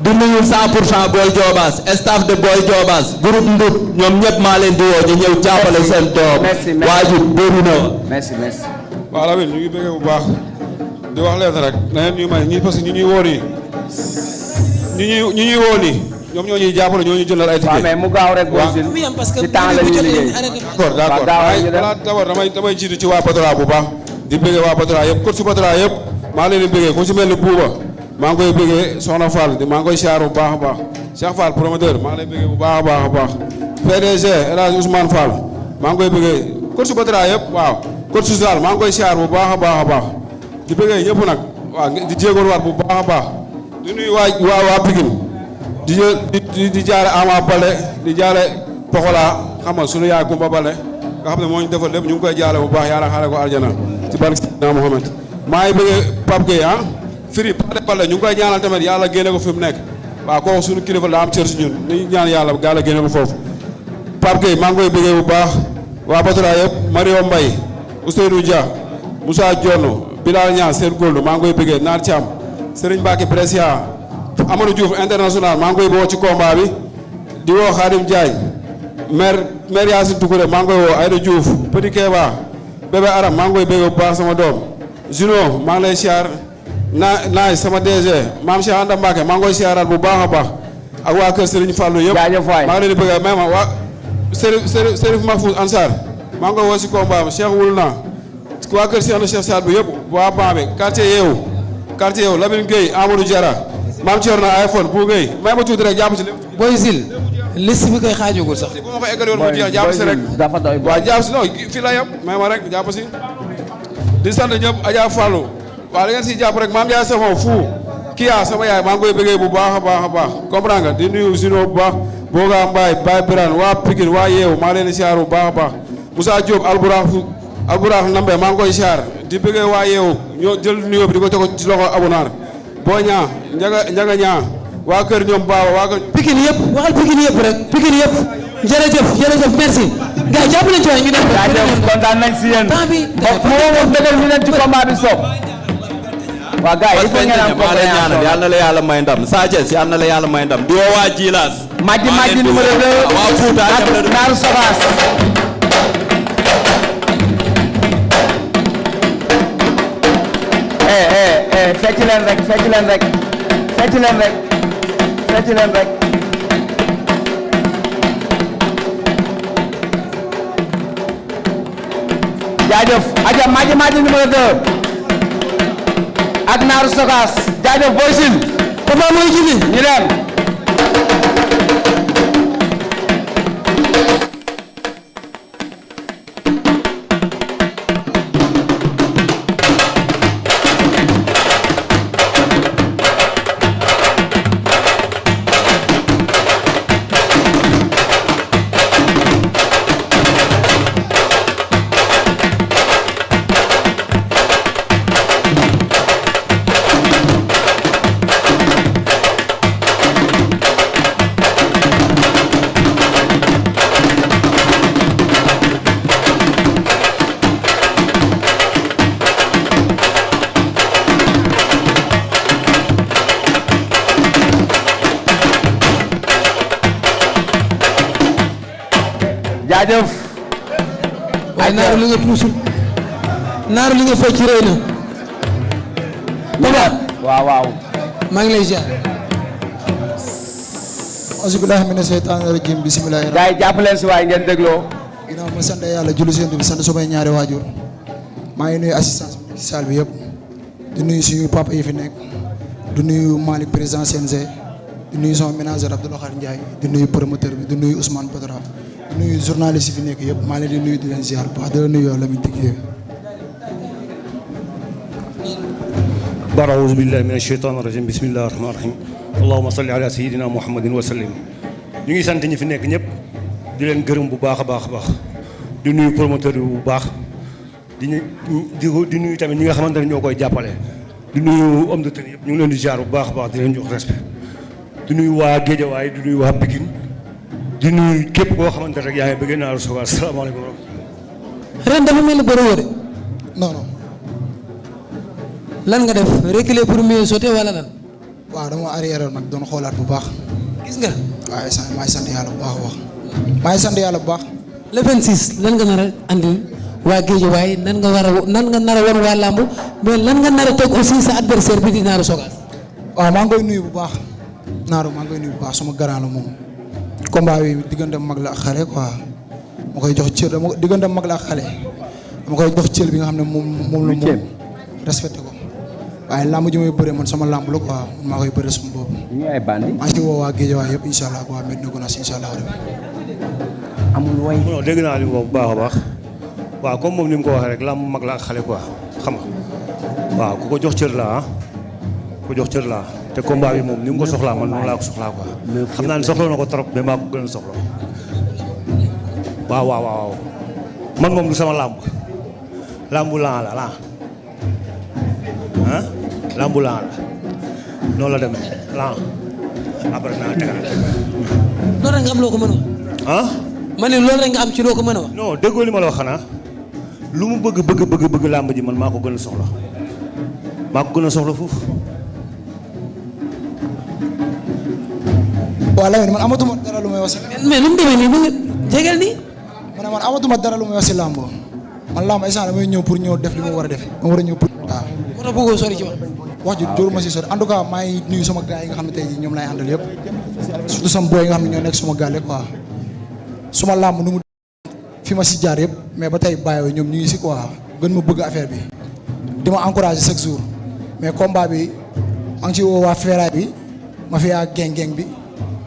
du nuyu 100% Boy Diobass staff de Boy Diobass groupe Ndut ñoom ñëpp maa leen di woo ñu ñëw jàppale seen doom. waajur bëri na. merci. waaw Lamine ñu ngi bëggee bu baax di wax leen rek na leen ñu may ñi parce que ñi ñuy woo nii ñi ñuy woo nii ñoom ñoo ñuy jàppale ñoo ñu jëndal ay ticket. waaw mais mu gaaw rek. waaw ci temps la ñuy liggéey. d'accord d'abord damay jiitu ci waa Patra bu baax di bëggee waa Patra yëpp coach su Patra yëpp maa leen di bëggee ku ci mel ni Bouba maa ngi koy bëggee Soxna Fall maa ngi koy siyaar bu baax a baax Cheikh Fall promoteur maa ngi lay bëggee bu baax a baax PDG El Hadj Ousmane Fall maa ngi koy bëggee coach su Patra yëpp waaw coach su Sall maa ngi koy siyaar bu baax a baax di bëggee ñëpp nag waaw di jéegoon waat bu baax a baax di nuyu waa Pikine di jaare Ama Baldé di jaare Pokola xam nga sunu yaay Kumba Baldé nga xam ne moo ñu defal lépp ñu ngi koy jaale bu baax yàlla xaare ko aljana ci barke Seydina Mohamed maa ngi bëggee Pape Gueye Firi Pape Baldé ñu ngi koy ñaanal tamit yàlla génne ko fi mu nekk waaw kooku suñu kilifa daa am cër si ñun ni ñaan yàlla yàlla génne ko foofu Pape Gueye maa ngi koy bëggee bu baax waa Batola yëpp Mario Mbaye Ousseynou Dia Moussa Dionno Bilal Niang Seen Gold maa ngi koy bëggee Naar Thiam Serigne Mbacke Brescia Amadou Diouf international maa ngi koy woo ci combat bi di woo Khadim Diagne maire Yacine Toukouré maa ngi koy woo Aïda Diouf Petit Keba bébé Aram maa ngi koy bëggee bu baax sama doom Juno maa ngi lay siyaar naay sama DG maam Cheikh Anda Mbacke maa ngi koy siyaaraat bu baax a baax ak waa kër Serigne Fallou yëpp maa ngi leen di bëgg may ma waa Serif Mahfouz Ansar maa ngi koy woo si combat bi Cheikh wul naa waa kër Cheikh na Cheikh Saad bu yëpp waa Bambe quartier yeewu Lamine Gueye Amadou Diarra maam Thierno iPhone bu Gueye may ma tuuti rek jàpp si lépp Boy Sil liste bi koy xaajugul sax. bu ma ko eggal yoon mu jeex jàpp si rek waaw jàpp si non fii la yem may ma rek jàpp si di sant ñëpp Adja Fallou waaw da ngeen siy jàpp rek maam Ndiaye sama fu Kia sama yaay maa ngi koy bëggee bu baax a baax comprendre nga di nuyu Zino bu baax Boga Mbaye Baye Birane waa Pikine waa Yeewu maa leen di siyaar bu baax a baax Moussa Diop Alburax Nambe maa ngi koy siyaar di bëggee waa Yeewu ñoo jël nuyoo bi di ko teg ci loxo Abunar boo ñaa njaga ñaa waa kër ñoom Baawa waa kër Pikine yëpp waxal Pikine yëpp rek Pikine yëpp jërëjëf merci gars yi jàpp nañu ci waay ñu dem kontaan nañ si yéen temps bi moom dëggal ñu leen ci combat bi soog waa gars yi il faut ngeen am ñaanal yal na la yàlla may ndam Sa Thiès yal na la yàlla may ndam di woo waa Jilaas Madji numéro 2 waa Fouta ak Naaru Sogas fecc leen rek jaajëf aja Madji numéro 2 ak Naaru Sogas jaajëf Boy Sil papa mooy jili ñu dem jaajëf waaye naaru li nga puusul naaru li nga fecc rëy na papa waaw maa ngi lay ziar auzubillahi mina sheytaani rajim bismillahi gars yi jàpp leen si waay ngeen dégloo ginnaaw ma sant yàlla julli seen bi sant samay ñaari waajur maa ngi nuyu assistance bi ci salle bi yëpp di nuyu suñu papa yi fi nekk di nuyu Malick président CNG di nuyu sama ménageur Abdoulaye Khar Ndiaye di nuyu promoteur bi di nuyu Ousmane Badara di nuyu journaliste yi fi nekk yëpp maa leen di nuyu di leen ziar bu baax di la nuyu yow Lamine Tické أعوذ بالله من الشيطان الرجيم بسم الله الرحمن الرحيم اللهم صل على سيدنا محمد وسلم ñu ngi sant ñi fi nekk ñëpp di leen gërëm bu baax a baax di nuyu promoteur bi bu baax di nuyu tamit ñi nga xamante ne ñoo koy jàppale di nuyu homme de tenue yëpp ñu ngi leen di ziar bu baax a baax di leen jox respect di nuyu waa Guédiawaye di nuyu waa Pikine di nuyu képp koo xamante rek yaa ngi bëgg Naaru Sogas asalaamaaleykum ren dafa mel ni bëri woo de non lan nga def reculer pour mieux sauter wala lan waaw dama arrière nag doon xoolaat bu baax. gis nga. waaye maa ngi sant yàlla bu baax a wax. maa ngi sant yàlla bu baax. le 26 lan nga nar a andil waa Guédiawaye nan nga nar a won waa làmb mais lan nga nar a teg aussi sa adversaire bi di Naaru Sogas. waaw maa ngi koy nuyu bu baax Naaru maa ngi koy nuyu bu baax suma grand la moom. combat bi diggante mag la ak xale quoi ma koy jox cër diggante mag la ak xale dama koy jox cër bi nga xam ne moom la moom respecté ko waaye làmb ji may bëre man sama làmb la quoi maa koy bëre sama bopp. ñu ay bandi. maa ngi si woo waa Guédiawaye yëpp incha allah waa Medina Gounass incha allah. amul way. non dégg naa li mu wax bu baax a baax waaw comme moom ni mu ko waxee rek làmb mag la ak xale quoi xam nga waaw ku ko jox cër la ku ko jox cër la te combat bi moom ni mu ko soxlaa man noonu laa ko soxlaa quoi xam naa ne soxla na ko trop mais maa ko gën a soxla waaw man moom du sama làmbu lan la lambu lan la noonu la demee lan après naa tegal loolu rek nga am loo ko mën a wax. ma ne loolu rek nga am ci loo ko mën a wax. non déggoo li ma la wax xanaa lu mu bëgg làmb ji man maa ko gën a soxla foofu. waaw Lamine man amatuma dara lu may wax si. mais nu mu demee nii mu ngi jegeel nii. man amatuma dara lu may wax si làmb man làmb instant damay ñëw pour ñëw def li ma war a def ma war a ñëw pour waaw. moo tax bëggoo sori ci wax ji jóoru ma si sori en tout cas maa ngi nuyu sama gars yi nga xam ne tey jii ñoom laay àndal yëpp surtout sama boy yi nga xam ne ñoo nekk suma gàlle quoi suma làmb nu mu fi ma si jaar yëpp mais ba tey bàyyi ñoom ñu ngi si quoi gën ma bëgg affaire bi di ma encouragé chaque jour mais combat bi maa ngi ci woo waa Feeraay bi ma fi yaa geng bi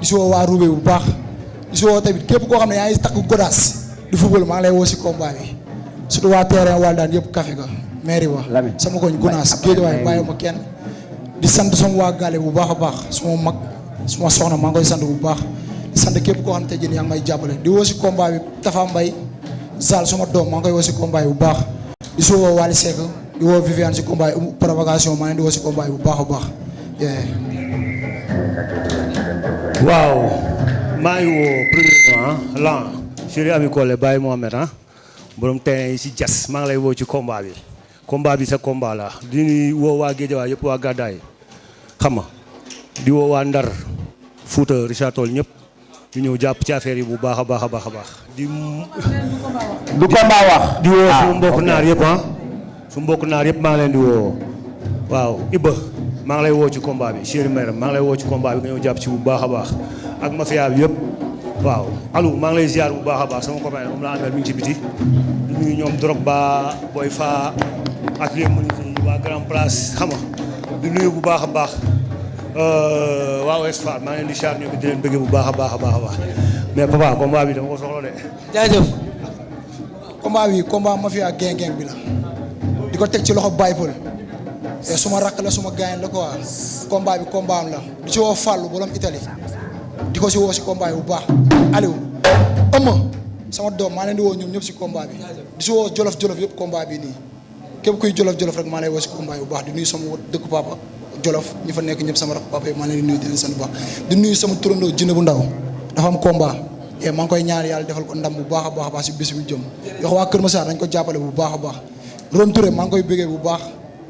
di si woo waa Roubé bu baax di si woo tamit képp koo xam ne yaa ngi takk godaas di football maa ngi lay woo si combat bi surtout waa terrain wàll daan yëpp café ga mairie ba sama koñ Gounass Guédiawaye bàyyi ma kenn di sant sama waa gaale bu baax a baax suma mag suma soxna maa ngi koy sant bu baax di sant képp koo xam ne tey jii yaa ngi may jàppale di woo si combat bi Tafa Mbaye Zal sama doom maa ngi koy woo si combat bi bu baax di si woo Wally Seck di woo Viviane si combat bi provocation maa ngi di woo si combat bi bu baax a baax. waaw maa ngi woo premièrement lan chéri Ami Collé Baye Mohamed borom terrain yi si jas maa ngi lay woo ci combat bi sa combat la di woo waa Guédiawaye yëpp waa Gàddaay xam nga di woo waa Ndar Fouta Richard Toll ñëpp ñu ñëw jàpp ci affaire yi bu baax a baax a baax du combat wax di woo su mbokk naar yëpp su mbokk naar yëpp maa ngi leen di woo waaw Iba maa ngi lay woo ci combat bi chéri Mayram maa ngi lay woo ci combat bi nga ñëw jàpp ci bu baax a baax ak mafia bi yëpp waaw Alou maa ngi lay ziar bu baax a baax sama copain moom laa àndal mi ngi ci biti di nuyu ñoom Drogba Boy Fa ak les menuisiers waa Grand Place xam nga di nuyu bu baax a baax waa Ouest Foire maa ngi leen di ziar ñoom di leen bëgg bu baax a baax mais papa combat bi dama ko soxla de. jaajëf. combat mafia geng bi la di ko teg ci loxo Baye Paul te suma rakk la suma gaañ la quoi combat bi combat am la di ci woo Fallou borom Italie di ko si woo si combat bi bu baax Aliou sama doom maa leen di woo ñoom ñëpp si combat bi di si woo jolof yëpp combat bi nii képp kuy jolof rek maa lay woo si combat bi bu baax di nuyu sama dëkk papa jolof ñi fa nekk ñëpp sama rakk papa yi maa leen di nuyu di leen sant bu baax di nuyu sama turandoo jinne bu ndaw dafa am combat et maa ngi koy ñaan yàlla defal ko ndam bu baax a baax si bés bi jëm yox waa Kër Massar dañ ko jàppale bu baax a baax Rom Touré maa ngi koy bëggee bu baax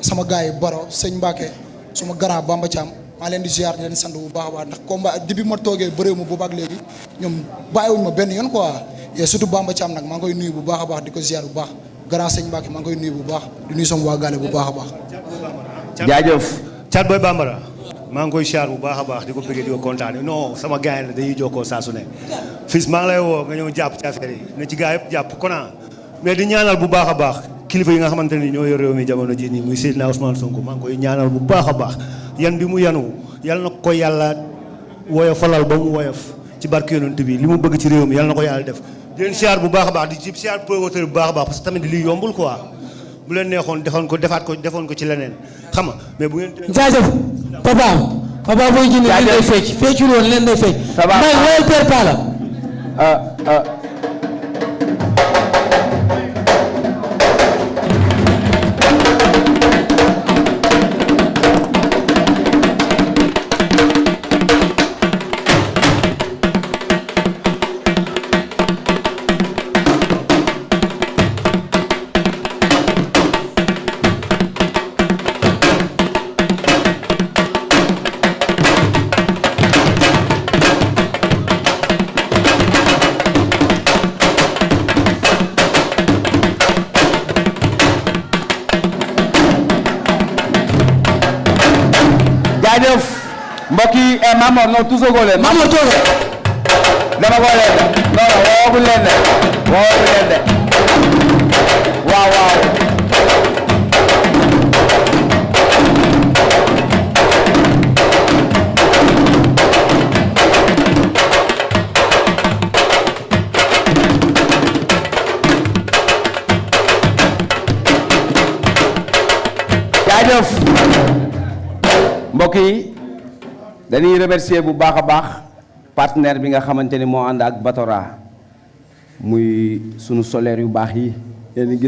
sama gars yi Baro sëñ Mbacke suma grand Bamba Thiam maa leen di ziar di leen sant bu baax a baax ndax combat depuis ma toogee bëréew ma boobaak léegi ñoom bàyyiwuñ ma benn yoon quoi et surtout Bamba Thiam nag maa ngi koy nuyu bu baax a baax di ko ziar bu baax grand sëñ Mbacke maa ngi koy nuyu bu baax di nuyu sama waa gaale bu baax a baax jaajëf Thiat Boy Bambara maa ngi koy ziar bu baax a baax di ko bëggee di ko kontaane non sama gars yi la dañuy jokkoo saa su ne fils maa ngi lay woo nga ñëw jàpp ci affaire yi ne ci gars yëpp jàpp kona mais di ñaanal bu baax a baax kilifa yi nga xamante ni ñoo yor réew mi jamono ji nii muy Seydina Ousmane Sonko maa ngi koy ñaanal bu baax a baax yan bi mu yanu yal na ko yàlla woyofalal ba mu woyof ci barke yonent bi li mu bëgg ci réew mi yal na ko yàlla def di leen siyaar bu baax a baax di ci siyaar promoteur bu baax a baax parce que tamit lii yombul quoi bu leen neexoon defoon ko ci leneen xam nga mais bu ngeen. jaajëf papa booy jinne leen day fecc feccul woon leen day fecc. ça va mbay woyal Père Pala. jaajëf mbokk yi Mamor non tuusagoo leen. Mamor toogal. dama ko leen de non non woowaguñ leen de woowaguñ leen de waaw waaw. jaajëf mbokk yi dañuy remercier bu baax a baax partenaire bi nga xamante ni moo ànd ak Batora muy sunu solaire yu baax yi yéen gis